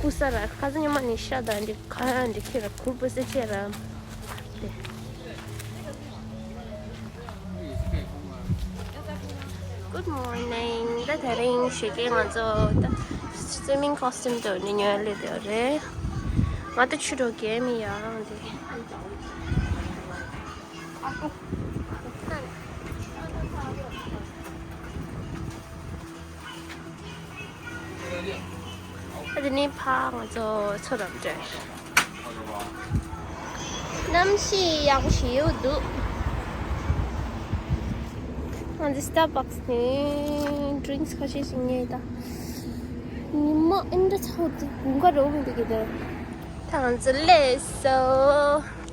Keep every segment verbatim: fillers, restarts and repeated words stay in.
ཕུ་ས་ར་ཁ་ས་ཉི་མ་ནི་ཤ་དང་འདི་ཁ་ཡང་འདི་ཁྱེད་ར་ཁུར་པོ་སེ་ཆེ་ར། དེ། Good morning. ད་དེ་རིང་ཞོགས་ཀས་ང་ཚོ་ད་swimming costume དུ་ནི་ཉོ་ལེ་དེ་རེད། ང་ད་ཆུ་གྲོགས་རྒན་མི་ཡང་དེ། ཨ་དེ་ནི་ཕ་ང་ཚོ་ཚོ་རབ་འདྲ། གནམ་གཤིས་ཡག་པོ་ཞིག་ཡོད་འདུག་ང་ཚོ་Starbucks་ནས་drinks་ཁ་ཤས་ཤིག་ཉོས་ད། ཉི་མ་ཨིན་འདྲ་ཚ་བོ་འདུག་དགུན་ཁ་རོ་མི་འདུག་གི་ད། ད་ང་ཚོ་སླེབས་སོང་།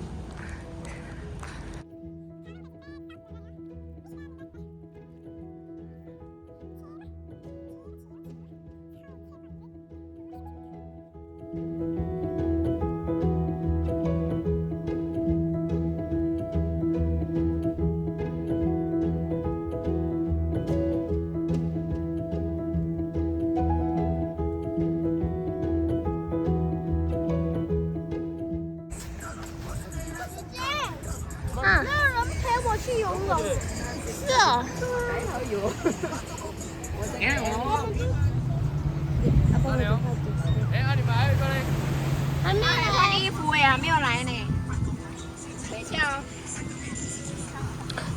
啊。那人陪我去游泳。是哦。还有。哎，啊，你们还有一个嘞？还没有来。他衣服也还没有来呢。等一下哦。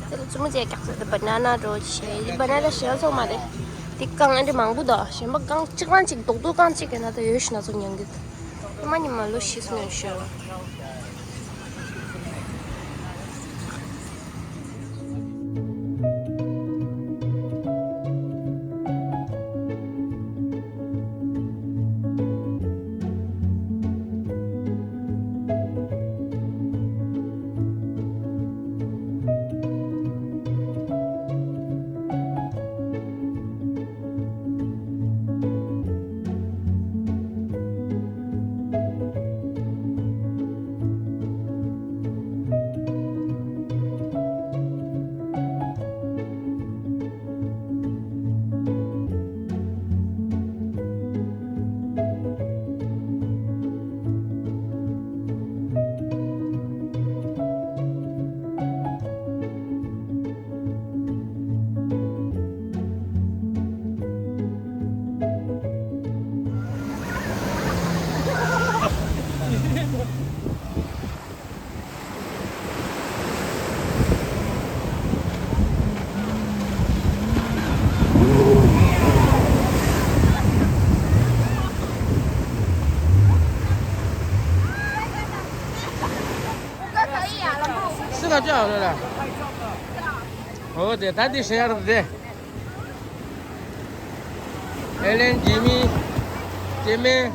这个怎么直接讲这个 banana 都切，banana 是要做嘛的？你刚刚的忙不到，先把刚这刚这都都刚这个那都有些那种样子。 ཉི་མ་ཉི་མ་ལོ་བཞི་སོང་ཡོད་ཤག་སུ་ལ་ཅག་ལ་ལ། ཨོ་དེ་ད་དེ་ཤེས་ཡ་རེད་དེ། ཨེ་ལན། ཇི་མི། ཅེ་མེ།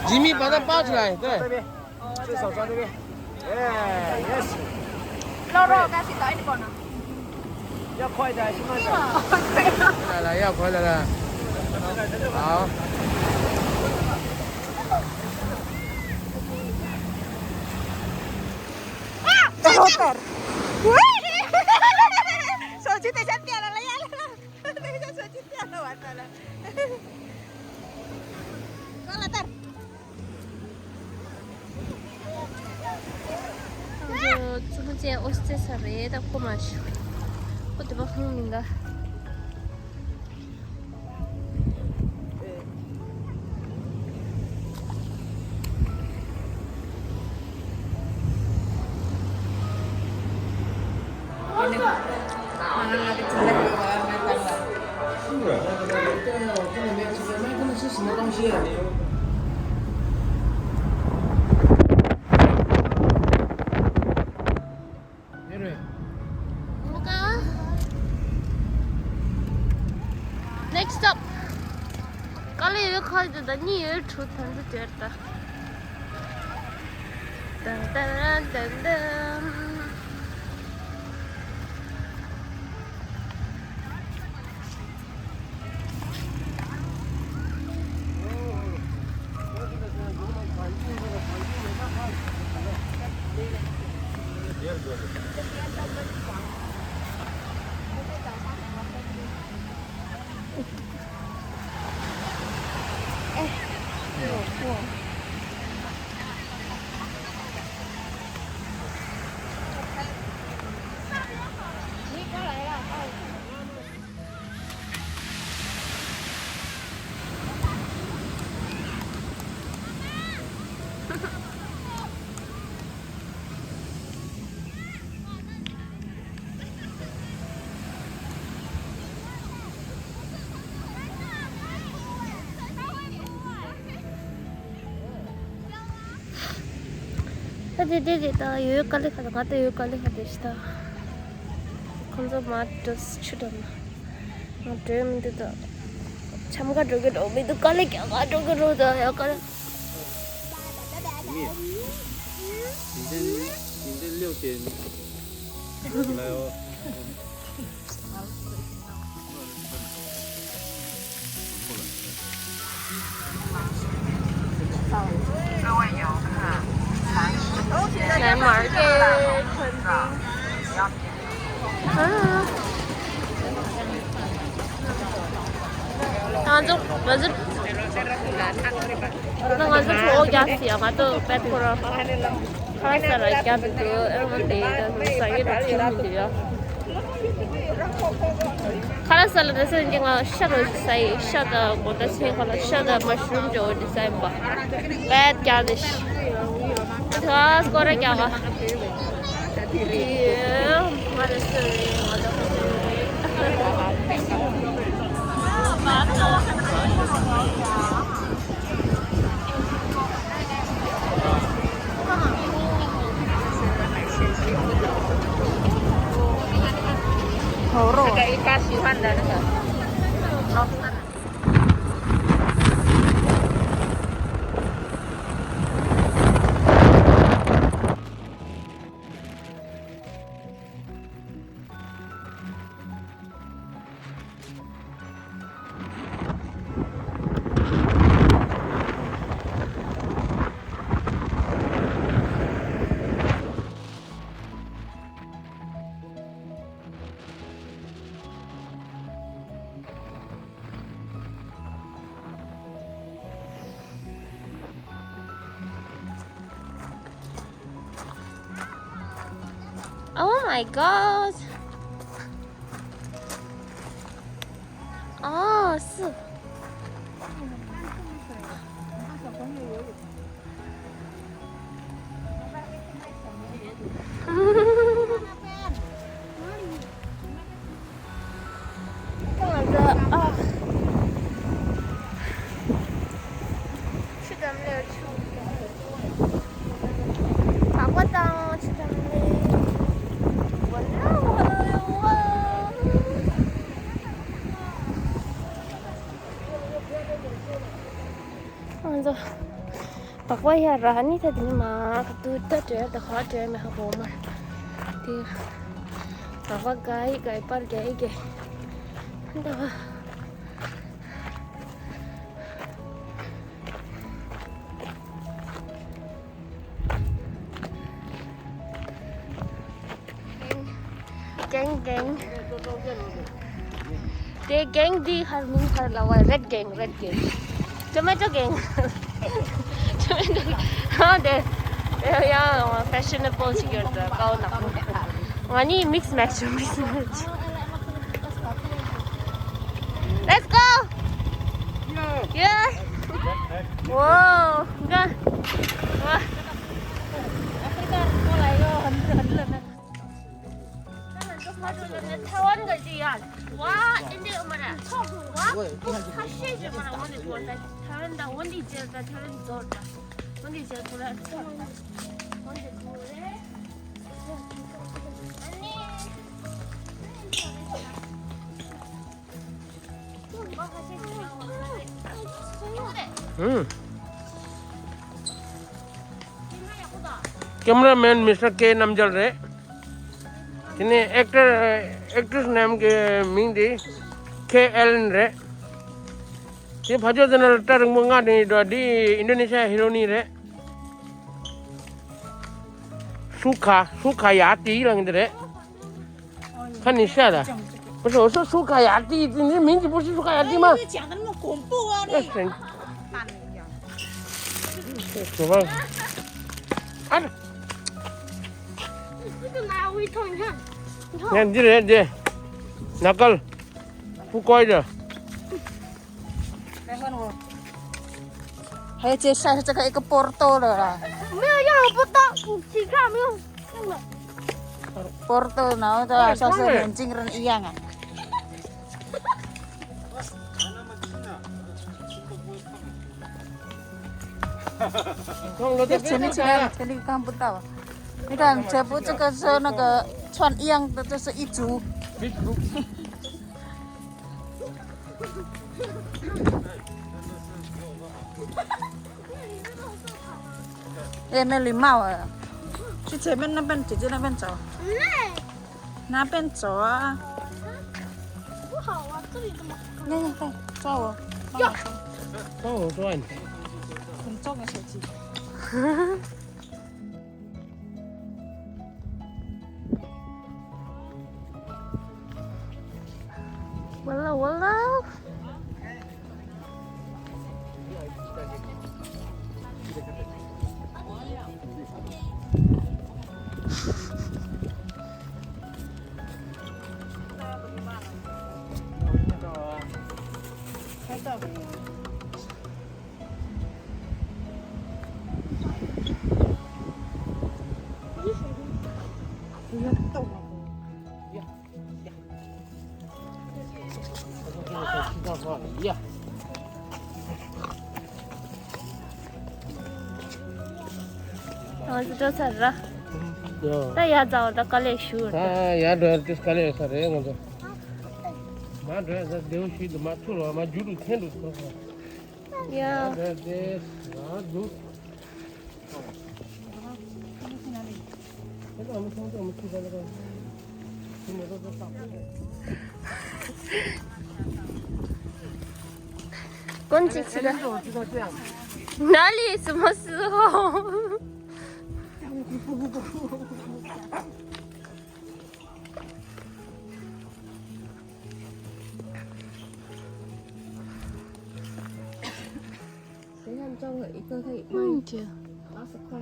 ཇི་མི་把它抱出来，对。 这手抓这边。哎，yes。肉肉，但是短一点呢。要快的还是慢的？来来，要快的了。好。啊！手机等一下掉了，来呀，来了。等一下，手机掉了，完蛋了。 ང་ཚོ་ཙུ་ལུ་ཅན་ཨོ་སྟེ་ས་རེད་ད་ཁོ་མ་ཤི། ཁོ་དེ་པ་ཁོང་མི་འགའ། Next stop. ཀ་ལི་ཡོད་ཁ་ཡོད་ད་གཉིས་ཡོད་ཁྲུ་ཐན་དུ་དེར་ད། ཏན་ཏན་ཏན་ཏན། ད་དེ་དེ་རེད། ད་ཡོད་དཀའ་ལས་ཁག་ད་ང་ད་ཡོད་དཀའ་ལས་ཁག་དེ་ཤི་ད། ཁོང་ཚོ་མ་འགྲོ་ཆུ་འགྲམ་ལ་ང་འགྲོ་མི་འདུག་ད་འཆམ་ག་འགྲོ་གི་འགྲོ་མི་འདུག་དཀའ་ལས་རྒྱག་ག་འགྲོ་གི་འགྲོ་ད་ཡོད་དཀའ་ལས། 今天今天六点来哦。各位游客，请系安全带系好安全带，不要点。ང་ཚོ་ང་ཚོ་ང་ཚོ་གྲོགས་རྒྱག་སི་ཡ་ང་ཚོ་པད་ཁོ་ར། ཁ་ས་ལ་སྐྱབས་འགྲོ་ཨེ་མ་དེ་ས་ཡོད་ད་ཁྱིམ་མི་འདི་ཡ། ཁ་ས་ལ་དེ་སེམས་ཀྱི་ང་ཤ་རོ་ཞིག་ས་ཡི་ཤ་དང་གོ་ད་ཆེན་ཁ་ལ་ཤ་དང་མ་ཤུམ་ཇོ་འོ་དི་ས་ཡིན་པ། བད་ཀྱང་དེ་ཤི། ཁ་སྐོར་ར་ཀྱང་བ། དེ་ང་རེ་སེ་རེ་ང་ད་ཁ་སེ་རེ། Oh my god. Oh, 是。 ང་ཚོ་ཨ། ཆུ་འགྲམ་ལ་ཆུ། སྦག་སྦག་དང་ཆུ་འགྲམ་ལ། ཝ་ལ་ཝ་ལ་ཝ། ང་ཚོ་སྦག་སྦག་ཡ་ར་ནི་ད་དེ་ནི་མ་ག་དུ་ད་བྲེལ་ད་ག་བྲེལ་མེད་ཧ་གོ་མ། དེ་སྦག་སྦག་ག་ཡི་ག་ཡི་པར་ག་ཡི་ག་ད། གེང་གེང་། དེ་གེང་འདི་ཧར་མིང་ཧར་ལ་བ་རེད་གེང་རེད་གེང་། ཊོ་མེ་ཊོ་གེང་། ཊོ་མེ་ཊོ། ཧ་དེ། དེ་ཡང་ཕེ་ཤ་ནེ་བལ་ཞིག་ཡོད་ད་ཀའོ་ནག་པོ། ང་ནི་མིག་སི་མེ་ཆི་མིག་སི་མེ་ཆི། Let's go! Yeah! Whoa! Go! Wow! ཐའེ་ཝན་ག་ཅི་ཡ། ཝ་ཨིན་ཌི་ཡ་མ་ར། ཝ་ཁ་ཤས་ཅིག་མ་ར། འོན་ཏེ་གོ་ད་ཐའེ་ཝན་ད་འོན་ཏེ་ཇེ་ད་ཐའེ་ཝན་ཛོར་ད། འོན་ཏེ་ཇེ་གོ་ར། འོན་ཏེ་གོ་རེ། ཨ་ནི། ཧུམ། ཀེམ་ར་མེན་མི་སི་ཊར་ཀེ་རྣམ་རྒྱལ་རེད། དེ་ནས་ཨེག་ཊར་ཨེག་ཊྲེ་སི་རྣམས་ཀྱི་མིང་དེ་ཁེ་ཨེ་ལན་རེད། དེ་ཕ་ཇོ་དེ་ན་ལ་སྐྲ་རིང་པོ་ལྔ་དེ་ཡིན་འགྲོ། འདི་ཨིན་ཌོ་ནེ་ཤི་ཡ་ཧི་རོ་ནི་རེད། 书卡，书卡雅迪了，你的人。看你晒的，不是，我说书卡雅迪，你名字不是书卡雅迪吗？讲的那么恐怖啊！那神，什么？啊！这个拿我一套，你看，你看。你看你这人，这，拿高了，不乖着。 还有这晒这个一个波多了啦。没有，让我不到，你去看没有？那个。波多，然后的像是眼镜人一样啊。这前面前面前面看不到啊。你看，全部这个是那个穿一样的，这是一组。哎，没礼貌啊！去前面那边，姐姐那边走。那边走啊！不好啊，这里怎么？那那那，抓我，抓我，抓我，抓你。很重的手机。 完了完了。ང་ཚོ་འགྲོ་ཚར་ར། ད་ཡར་འཛེགས་པ་ད་དཀའ་ལས་ཞུ། ད་ཡར་འགྲོ་ཡག་དཀའ་ལས་ས་རེད་ང་ཚོ། མར་འགྲོ་ཡག་ད་བདེ་བོ་ཞིག་འདུག་མར་ཐུག་རོགས། མར་མཇུག་ཏུ་འཐེན་འགྲོ་ཐུག་རོགས། ཡ། ཀུན་གཅིག་ཆི་ད། ན་ལི་སི་མོ་སི་ཧོ།等一下，你叫我一个可以卖嗯，姐。八十块。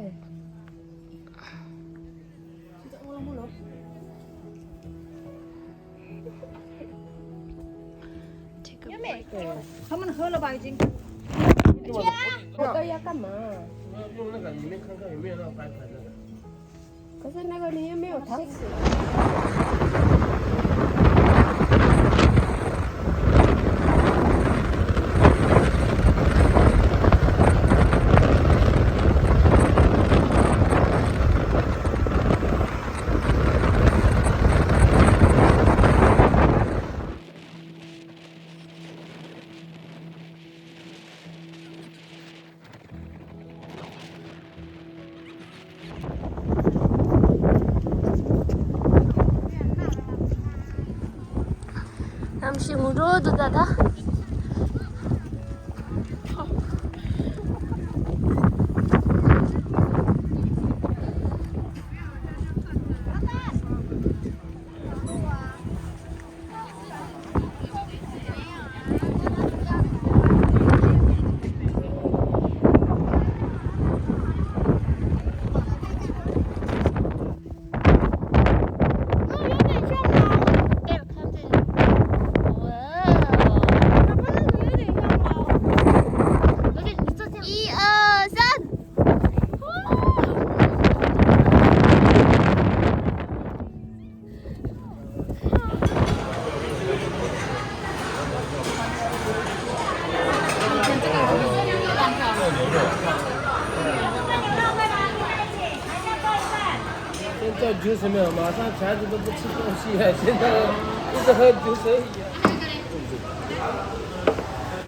他们喝了吧，已经。我都要干嘛？用那个里面看看有没有那个白牌那个。可是那个里面没有糖。གནམ་གཤིས་ངུ་འགྲོ་འདུག་ད་ད། Juice 没有，马上茄子都不吃东西了，现在一直喝酒而已。